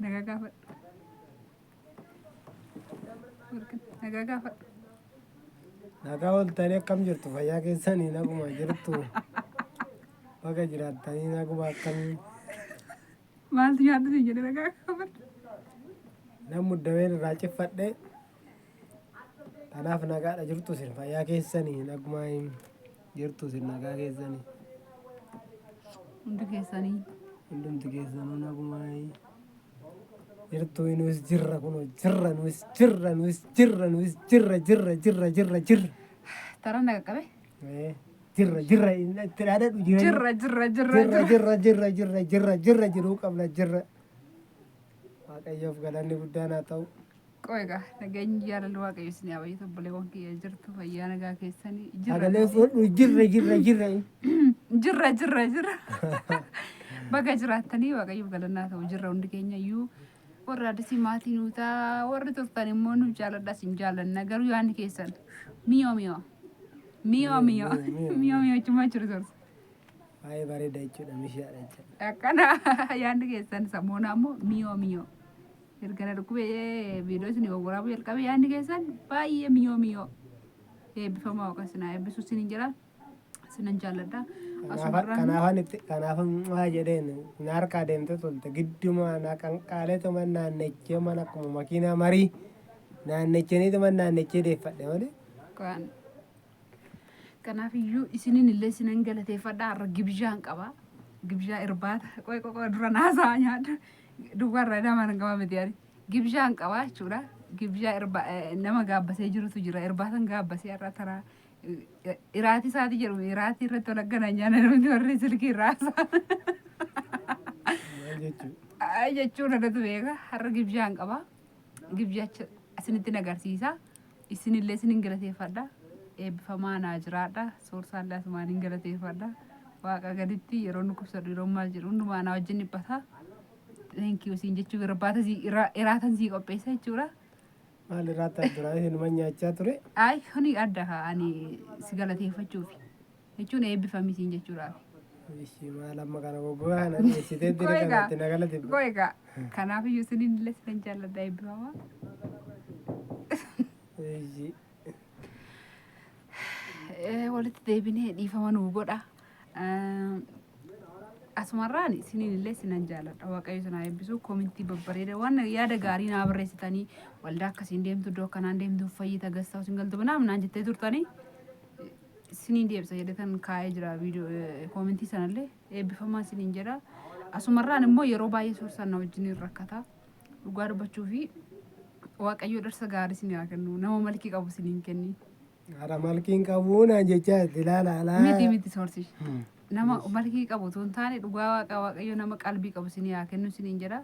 Nagaa gaafadhu. Warqin nagaa gaafadhu. Nagaa ooltanii, akkam jirtu? Fayyaa keessanii? Naguma jirtu? Baga jiraattanii. Naguma, akkamii? Maaltu nyaadhu siin jedhe? Nagaa gaafadhu. Nan muddameen irraa ciffadhe. Kanaaf nagaadha jirtu isin? Fayyaa keessanii? Naguma jirtu isin? Nagaa keessanii? Hundi keessanii. Hundumti keessanuu naguma jirtu? Nus jirra, kunoo jirra, nus jirra, nus jirra, nus jirra, jirra, jirra, jirra, jirra. Taraan naga qabe. Jirra, jirra, itti dhaadadhu jireenya. Jirra, jirra, jirra. Jirra, jirra, jirra, jirra, jirra, jirra, jiruu qabna, jirra. Waaqayyoof galanni guddaan haa ta'u. Qoo egaa nageenyi jaalalli Waaqayyo isin haa baay'atu. Obboleewwan kiyya, jirtu? Fayyaa nagaa keessanii? Jirra. Sagalee fudhu, jirra, jirra, jirra. Jirra, jirra, jirra. Baga jiraattanii. Waaqayyoof galannaa ta'u. Jirra hundi keenya iyyuu. Warra addisii maatii nuu ta'a, warri turtan immoo nuuf jaaladha, isin jaallanna. Garuu yaadni keessan miyoo miyoo miyoo miyoo miyoo miyoo jechuun jiru sorsa. Baay'ee bareeda jechuudha, mishaadha jechuudha. Akkana yaadni keessan samoona ammoo miyoo miyoo. Erga na dhukkubee viidiyoo isin waraabuu jalqabe yaadni keessan baay'ee miyoo miyoo. Eebbifamaa, Waaqa isin haa eebbisu isiniin jira. Isinan jaalladha. Kanaafan itti kanaafan waa jedheen na harkaa deemte tolte gidduma na qanqaaleetuma naannechee mana akkuma makiinaa marii naannecheniituma naannechee deeffadhe malee. Kanaaf iyyuu isiniin illee isinan galateeffadha. Har'a gibzhaan qaba. Gibzhaa irbaata. Qoy qoy dura naasaa nyaadha. Duwwaarraa nama hin qaba miti ani. Gibzhaan qaba jechuudha. Gibzhaa irba nama gaabbasee jirutu jira. Irbaatan gaabbasee har'a taraa iraatii isaati jedhu, iraatii irratti wal akkanaa nyaanna namni warri silkii irraa haasa'an. Maal jechuudha? Ay jechuun irratti beeka. Har'a gibzhaan qaba. Gibzhacha isinitti agarsiisa. Isinillee isinin galateeffadha. Eebbifamaa naa jiraadha. Soorsaallee asumaan hin galateeffadha. Waaqa gaditti yeroo nu kubsadhu, yeroo maal jedhu hundumaa naa wajjin dhiphata. Thank you siin jechuu irbaata sii iraatan sii qopheessa jechuudha. Maal irraa duraa isinuma nyaachaa ture? Ay, kuni adda haa ani si galateeffachuufi. Jechuun eebbifami siin jechuudhaaf. Ishii maal amma kana goggogaa kana dhiyeessitee dira kanatti na galateeffadha. Koo egaa kanaaf iyyuu isiniin illee sinan jaalladha, eebbifamaa. Ishii. Walitti deebinee dhiifama nuu godha. Asumarraan isiniin illee sinan jaalladha. Waaqayyo isin haa eebbisu. Koomentii babbareeda waan yaada gaarii naa barreessitanii, waldaa akkasiin deemtu, iddoo akkanaan deemtu fayyita, gastaa isin galtu banaa naan jettee turtanii isiniin deebisa jedhetan kaa'ee jira viidiyoo koomentii sanallee, eebbifamaa isiniin jedha. Asumarraan immoo yeroo baay'ee soorsaan na wajjin rakkata. Dhugaa dubbachuu fi Waaqayyo dharsa gaarii isin haa kennu. Nama malkii qabu isiniin kenni. Haadha malkiin qabuu naan jechaa itti ilaala alaa. Miti, miti soorsi. Nama malkii qabu otoo hin taane, dhugaa Waaqa, Waaqayyo nama qalbii qabu isinii haa kennu isiniin jedha.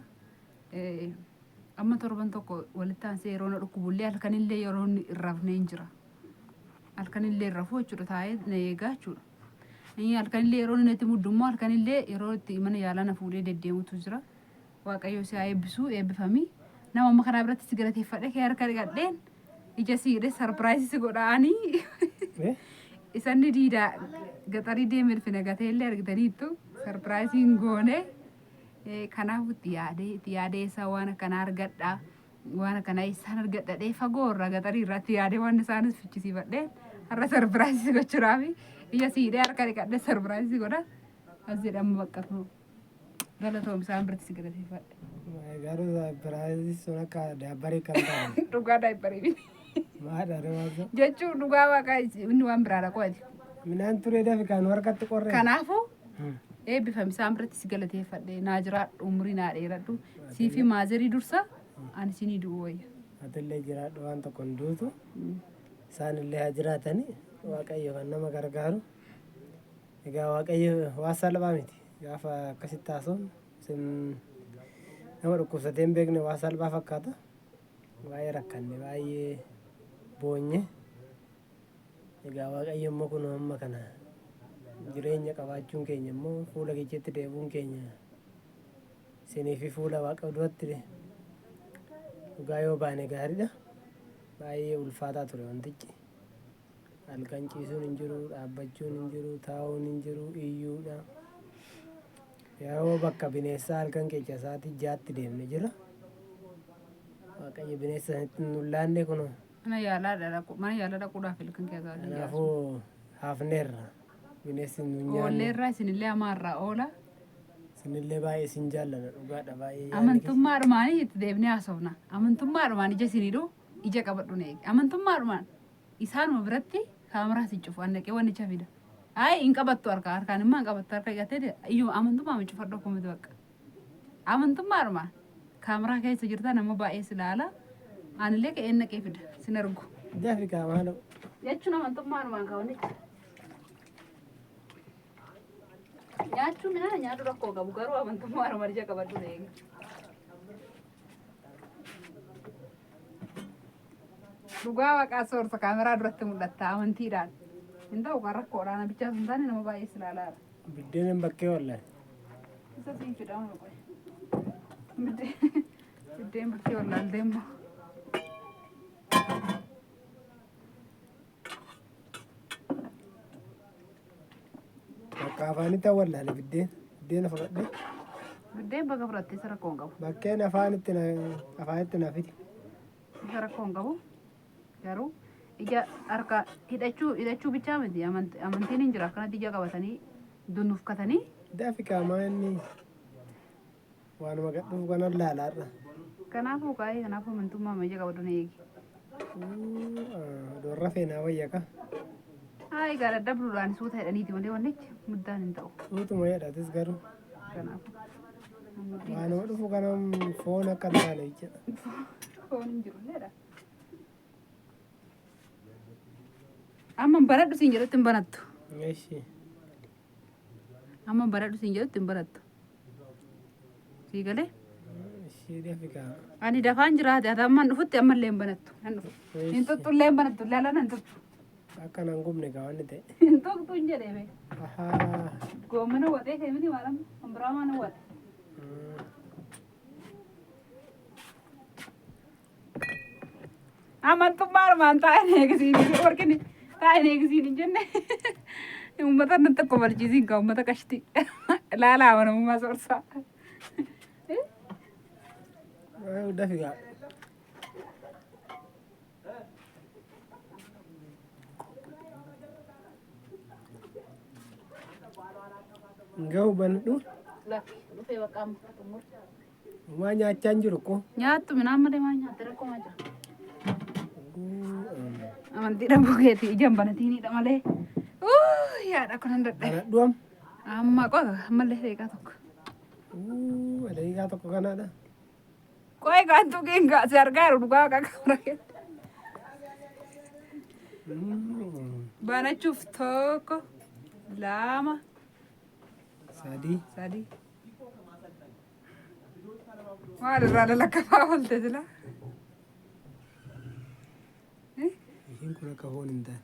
Amma torban tokko walitti aansee yeroo na dhukkubullee halkanillee yeroo inni hin rafne hin jira. Halkanillee hin rafu jechuudha, taa'ee na eegaa jechuudha. Halkanillee yeroo inni natti muddu immoo halkanillee yeroo itti mana yaalaa na fuudhee deddeemutu jira. Waaqayyo si haa eebbisu, eebbifami. Nama amma karaa biratti si galateeffadhe, kee harka dhiqadheen ija si hidhee surprise si godhaanii. Isanni diidaa gaxarii deemee dhufe nagatee illee argitaniittu surpriseiin goone. Kanaaf itti yaadee itti yaadee isaa waan akkanaa argadha, waan akkanaa isaan argadha dhee fagoo irraa gaxarii irraa itti yaadee waan isaanis fichisiifadhee har'a surprise gochuudhaaf ija si hidhee harka dhiqadhee surprise godha. As jedhamu bakka kun galatoom isaan biratti si galateeffadhe. Garuu surprise sun akka daabbarii kan ta'an. Dhugaa daayipparii miti. Maadha rewaasa. Jechuun dhugaa Waaqaa inni waan biraadha qo'ati. Midhaan turee dafi kan harkatti qorree. Kanaafuu eebbifami, isaan biratti si galateeffadhe, naa jiraadhu, umurii naa dheeradhu, sii fi maazerii dursa, ani sinii du'u wayya. Atillee jiraadhu, waan tokko hin duutu. Isaan illee haa jiraatani. Waaqayyo kan nama gargaaru. Egaa Waaqayyo waan salphaa miti. Gaafa akkasitti haasofnu isin nama dhukkubsatee hin beekne waan salphaa fakkaata. Baay'ee rakkanne, baay'ee boonye. Egaa Waaqayyo immoo kun amma kana jireenya qabaachuun keenya immoo fuula keetti deebi'uun keenya isinii fi fuula Waaqa duratti dhugaa yoo baane gaariidha. Baay'ee ulfaataa ture wantichi. Halkan ciisuun hin jiru, dhaabbachuun hin jiru, taa'uun hin jiru, iyyuudha. Yeroo bakka bineensaa halkan keessa sa'aatii 6tti deemne jira. Waaqayyo bineensa sanitti nu laanne kunoo. Mana yaalaa dhaqu mana yaalaa dhaquudhaaf ilkan keessaa waliin jaasu. Kanaafuu hafneerra. Bineensi nu nyaanne. Oolleerraa isinillee hamaarraa oola. Isinillee baay'ee isin jaallanna dhugaadha baay'ee yaadni keessa. Amantummaadhumaan itti deebinee haasofna. Amantummaadhumaan ija isinidhu ija qabadhu na eegi. Amantummaadhumaan isaanuma biratti kaameraa si cufu annaqee wannicha fida. Ayi hin qabattu harka harkaan immoo hin qabattu harka hidhattee iyyuu amantummaa cufadhu akkuma bakka. Amantummaadhumaan kaameraa keessa jirta nama baay'ee si ilaala. Anillee ka'een naqee fida sin argu. Dafi kaa maaloo. Jechuun amantummaadhumaan kaawwannicha. Nyaachuu minaan nyaadhu rakkoo qabu garuu amantummaadhumaan ija qabadhu na eegi. Dhugaa waaqaa soorsa kaameraa duratti mul'atta amantiidhaan. Hin ta'u kan rakkoodhaan bichaa sun taane nama baay'ee si ilaalaadha. Biddeen hin bakkee wallaan. Isa siin fidama qoy. Biddeen bakkee wallaaltee immoo. Bakka afaanitti awwallaale biddeen. Biddeena fudhadhe. Biddeen bakka fudhattee isa rakkoo hin qabu. Bakkeen afaanitti na fidi. Isa rakkoo hin qabu. Garuu ija harka hidhachuu hidhachuu bichaa miti amantiin hin jira akkanatti ija qabatanii dunuufkatanii. Dafi qaamaa inni waanuma gad dhufu kanan laalaadha. Kanaafuu kaa'ee kanaafuu amantummaa ija qabadhu na eegi. Doorra feenaa wayya ka. Haa egaa daddabruudhaan suuta jedhaniiti malee wannichi muddaan hin ta'u. Suutuma jedhatis garuu. Kanaafuu. Waanuma dhufu kanan foon akka hin taane jechuudha. Foon hin jiru illeedha. Amma baradhu siin jedhutti hin barattu. Eshi. Amma baradhu siin jedhutti hin barattu. Sii galee? Eshi dafi kaa. Ani dafaan jiraate ati ammaan dhufutti ammallee hin banattu. Nan dhufu. Hin tuttu illee hin banattu illee hin tuttu. Akka nan gubne kaa wanni ta'e. Hin tuqxu hin jedhee bee. Ahaa. Goommana waxee kee miti maal amma? Kan biraa maal waxe? Amantummaa armaan taa'een eegisiin warqini taa'een eegisiin hin jenne. Uummata nan tokko barsiisiin kaa uummata qashti. Laala amanamummaa soorsaa. Dafi kaa. Gahu banadhu. Lakki dhufee bakka amma xumur. Waa nyaachaa hin jiru ko. Nyaattu midhaan malee maa nyaatte rakkoo maa jira. Amantii dhabuu keetii ijaan banatiinidha malee. Yaadha kunan dadhabe. Banadhu amma. Amma qofa ammallee daqiiqaa tokko. Daqiiqaa tokko kanaadha. Qo'ee kan tuqiin si argaa jiru dhugaa waaqa qabra keessa. Banachuuf tokko lama Sadii. Sadii. Maal irraa lalakkafaa oolte sila? Ishiin kun akka foon hin taane.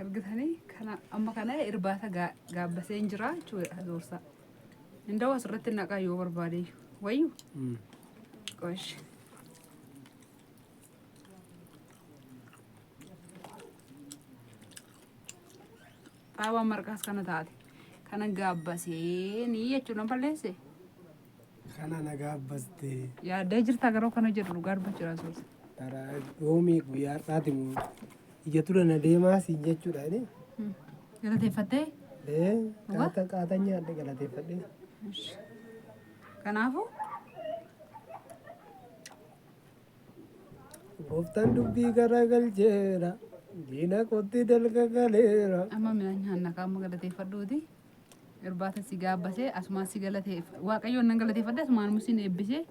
Argitanii kana amma kana irbaata gaabbasee hin jira jechuudha zoorsaa. Inda'u asirratti naqaa yoo barbaade wayyu. Qosh. Xaawaan marqaas kana taate. Kana gaabbaseenii jechuudha balleesse. Kana na gaabbastee. Yaaddee jirta garuu kana jedhu dhugaa dubbachuudha soorsa. Taraa yoomii guyyaa har'aati moo ija tura na deemaa siin jechuudha inni. Galateeffattee? Ee qaata qaata nyaadhe galateeffadhe. Kanaafuu Gooftaan dubbii garagalcheera. Diina kootti dalga galeera. Amma midhaan nyaanna qaama galateeffadhuuti. Irbaata si gaabbasee asumaan si galateef Waaqayyoon nan galateeffadhe asumaan immoo sin eebbisee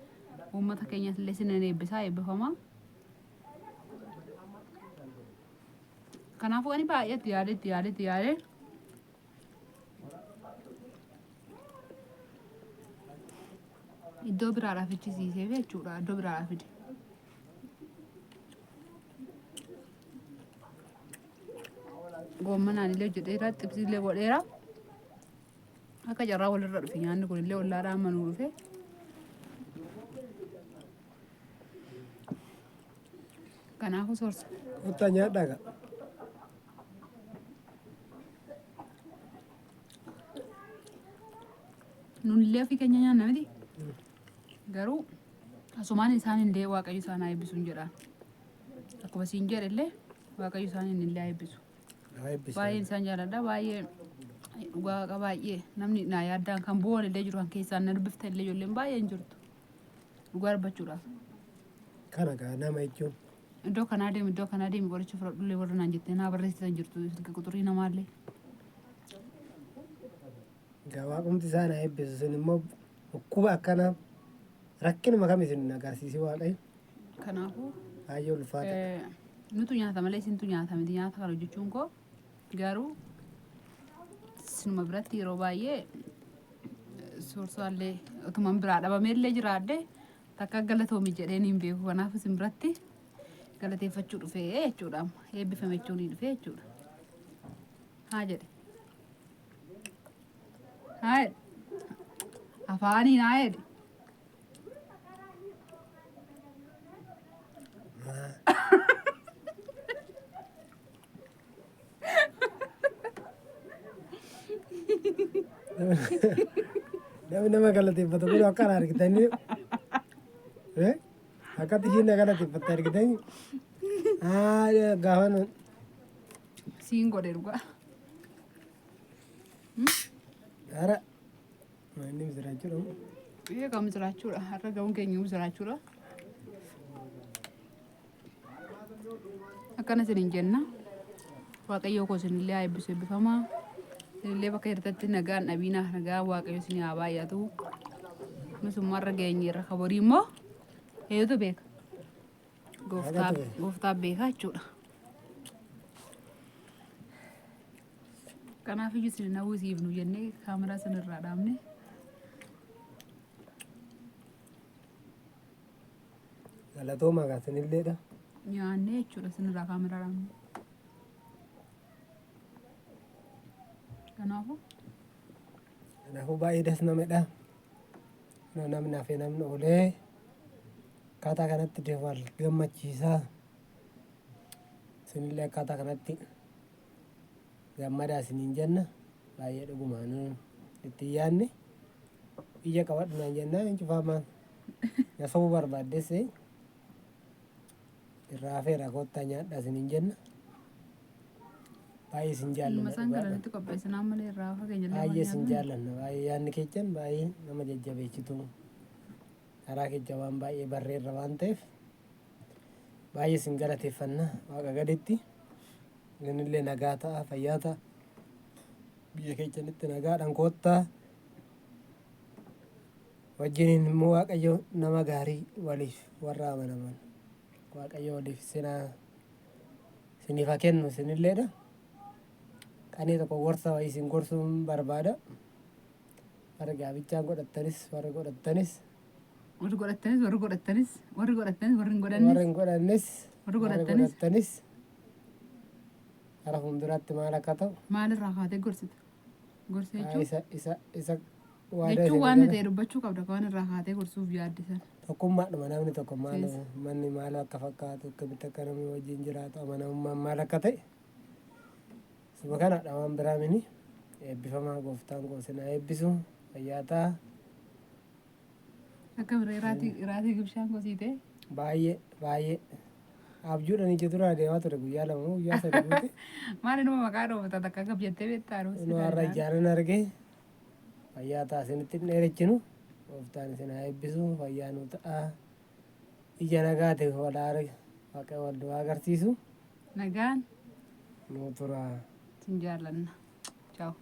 uummata keenyas illee sin eebbisaa eebbifamaa. Kanaafuu ani baay'ee itti yaadee itti yaadee itti yaadee iddoo biraadhaa fichisiisee jechuudha iddoo biraadhaa fide. Goommanaan illee hojjedheera xibsii illee godheera. Akka carraa walirra dhufe nyaanni kun illee ollaadhaa amma nuu dhufe. Kanaafuu soorsa. Kottaa nyaadhaa gaa. Nun illee ofii keenya nyaanna miti. Garuu Asumaan isaan illee Waaqayyo isaan haa eebbisuun jedhaan. Akkuma siin jedhe illee Waaqayyo isaan illee haa eebbisu. Haa eebbisu. Baay'een isaan jaaladha. Baay'ee dhugaa waaqa baay'ee namni naa yaaddaan kan bo'oon illee jiru kan keessaan na dubbiftan illee ijoolleen baay'een jirtu. Dhugaa dubbachuudhaaf. Kana gaa nama jechuun. Iddoo kanaa deemi, iddoo kanaa deemi, qoricha fudhadhullee warra naan jettee naa barreessitan jirtu silkii quxurii namaallee. Egaa waaqumti isaan haa eebbisu, isin immoo dhukkuba akkanaa rakkinuma kam isin agarsiisi Waaqayyo. Kanaafuu Baay'ee ulfaata. Nutu nyaata malee isintu nyaata miti, nyaata kana hojjechuun koo garuu sinuma biratti yeroo baay'ee soorsaallee otuman biraa dhabameellee jiraadhe takka galatoomi jedheen hin beeku, kanaaf isin biratti galateeffachuu dhufee jechuudha, amma eebbifame jechuun dhufee jechuudha. Haa jedhe. Haa jedhe. Afaaniin haa jedhe. Namni nama galateeffatu kun akkana argitanii. Eh? Akkatti ishiin na galateeffatte argitanii. Haa, gaafa nu Siin godhe dhugaa. Ara. Inni misiraachuudha. Biyya kam misiraachuudha? Har'a ga'uun keenya misiraachuudha. Akkana isiniin jenna. Waaqayyoo koo isinillee haa eebbisu, eebbifamaa. Isinillee bakka jirtatti nagaan dhabiinaa, nagaan Waaqayyo isinii haa baay'atu. Nusummaa irra geenyeerra, ka borii immoo eenyutu beeka? Gooftaa Waaqatu beeka. Gooftaa beeka jechuudha. Kanaaf iyyuu isin hawwisiifnu jennee kaameraa isinirraa dhaabne. Galatoomaa gaa isinilleedha. Nyaannee jechuudha isinirraa kaameraa dhaabne. Kanaafuu Kanaafuu baay'ee das namedha. Namni hafee namni oolee akkaataa kanatti wal gammachiisaa. Isinillee akkaataa kanatti gammadaa isiniin jenna. Baay'ee dhugumaanuu itti hin yaadne. Ija qabadhu naan jennaan hin cufaamaan. Na sobuu barbaaddes irraa hafeera, kottaa nyaadhaa isiniin jenna. Baay'ee isin jaallanna Masaan kana dhugaadha. nutti qopheessinaan malee irraa fageenya illee Baay'ee waan isin nyaannu. jaallanna. Baay'ee yaadni keessan baay'ee nama jajjabeessitu. Karaa keessa waan baay'ee barreerra waan ta'eef baay'ee isin galateeffanna Waaqa gaditti. Isinillee nagaa ta'a, fayyaa ta'a. Biyya keessanitti nagaadhaan koottaa. Wajjiniin immoo Waaqayyo nama gaarii waliif warra amanaman Waaqayyo waliif sinaa isiniif haa kennu isinilleedha. Qanii tokko gorsa wayii isin gorsuun barbaada. Warri gaabichaan godhattanis, warri godhattanis, Warri godhattanis, warri godhattanis, warri godhattanis, warri hin godhannes, warri hin godhannes, warri warri godhattanis godhattanis gara fuulduraatti maal akka ta'u maalirraa kaatee gorsita? Gorsa jechuun isa isa isa waadaa jechuun isinii waan gala. ta'e dubbachuu qabda, waan irraa kaatee gorsuuf yaadde sana. Tokkummaadhuma namni tokko maal Yes. manni maal akka fakkaatu, akkamitti akka namni wajjin jiraatu, amanamummaan maal akka ta'e suma kanadha, waan biraa mini. Eebbifamaa, gooftaan koo isin haa eebbisu, fayyaa ta'a. Akka biree raatii gibshaan gosiite. Baay'ee baay'ee abjuudhaan ija duraa deemaa ture guyyaa 2 moo guyyaa 3 guute. Maali nama maqaa dhoofata takka gab jettee beektaa? Nu har'a ijaanan arge. Fayyaa ta'a, isinitti hin dheerechinu. Gooftaan isin haa eebbisu, fayyaa nu ta'a, ija nagaa ta'e wal waaqa wal du'aa agarsiisu. Nagaan nu tura. Sin jaallanna. Ciao.